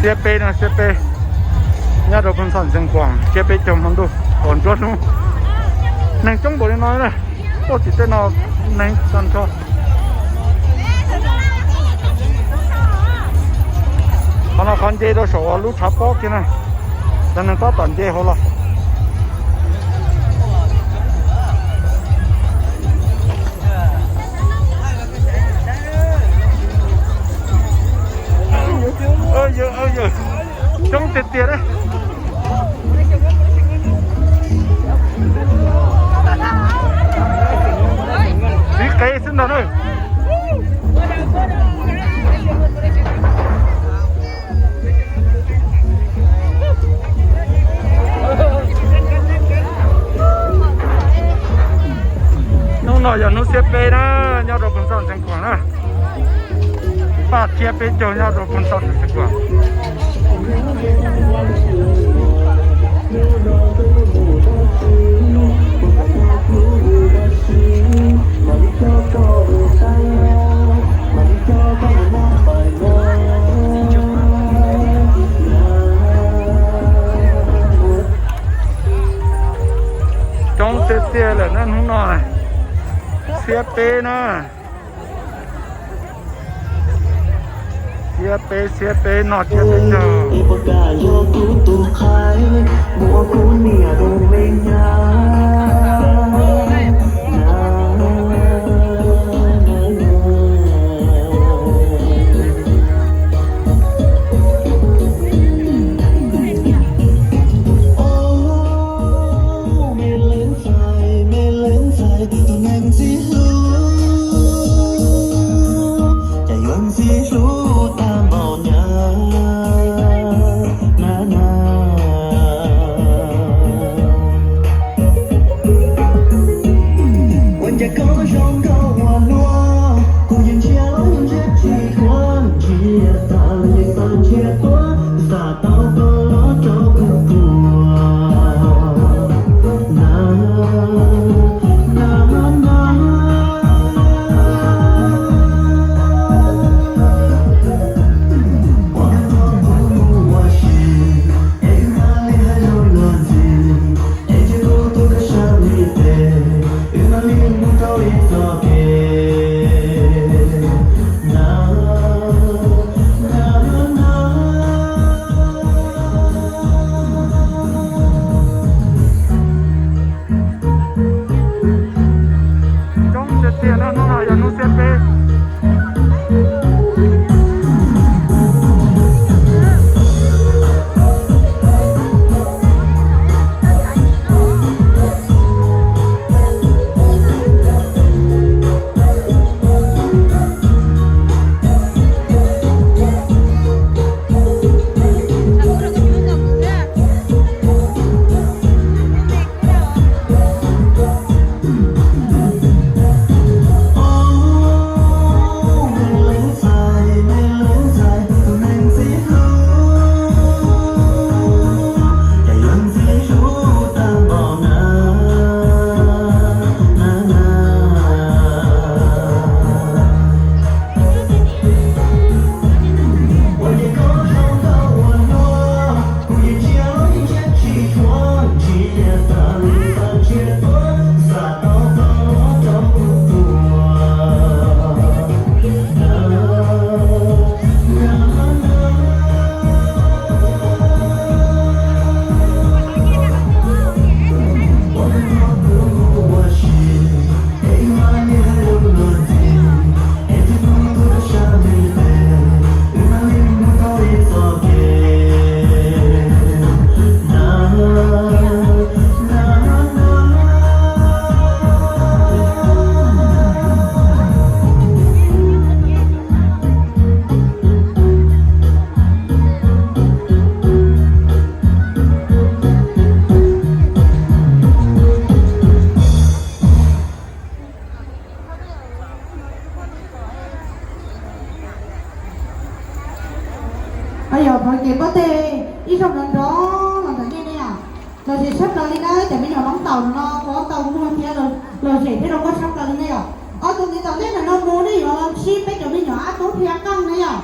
Xiab peb no, xiab peb, nyob rau Phoos Xom Xeev Khuam, tsiab peb caug hmo ntuj, pom ntsuab hnub. Neeg coob npaum li no na, tuaj tim tej no neeg tag nrho. Qhov no qhov nce rau saum lub tshav pob kiag na, cov neeg tab tom nce hauv los. Coob tiag tiag. Txiv qev xwb ntag na. Hnub no yog hnub xiab peb na, nyob rau Phoos Xom Xeev Khuam na. Paj tsiab peb caug nyob rau Phoos Xom Xeev Khuam. Coob tiag tiag lawm na hnub no, xiab peb na. Xiab peb, xiab peb, no tsiab peb caug. Me leej ntxhais, me leej ntxhais, tus neeg ntxim hlub, cas yuav ntxim hlub tag npaum nyab na na. Ua cas koj zoo nkauj ua luaj, kuv yeej ntsia los yeej ntsia tsis thuam, ntsia tas los yeej xav ntsia tuaj, xav tau koj los rau kuv puas na na na. Ua koj mus ua si, es wb mam li hais lus luag ntxhi, es cia kuv tuav koj sab li tes, wb mam li mus rau ib txoj kev na na na. Coob tiag tiag na, hnub no yog hnub xiab peb. Yog pom kev pob teg ib zaug nrov nrov los ntawm nej ne yom, los zem sab plaws li na, cov me nyuam noob taum no kuv ob tau muag thiab los zem thiab rau koj sab plaws li ne yom. Ob tug ntiv taum nej ntawm no mus nej yuav los ntsib peb cov me nyuam ab tub Phia Qeej ne yom.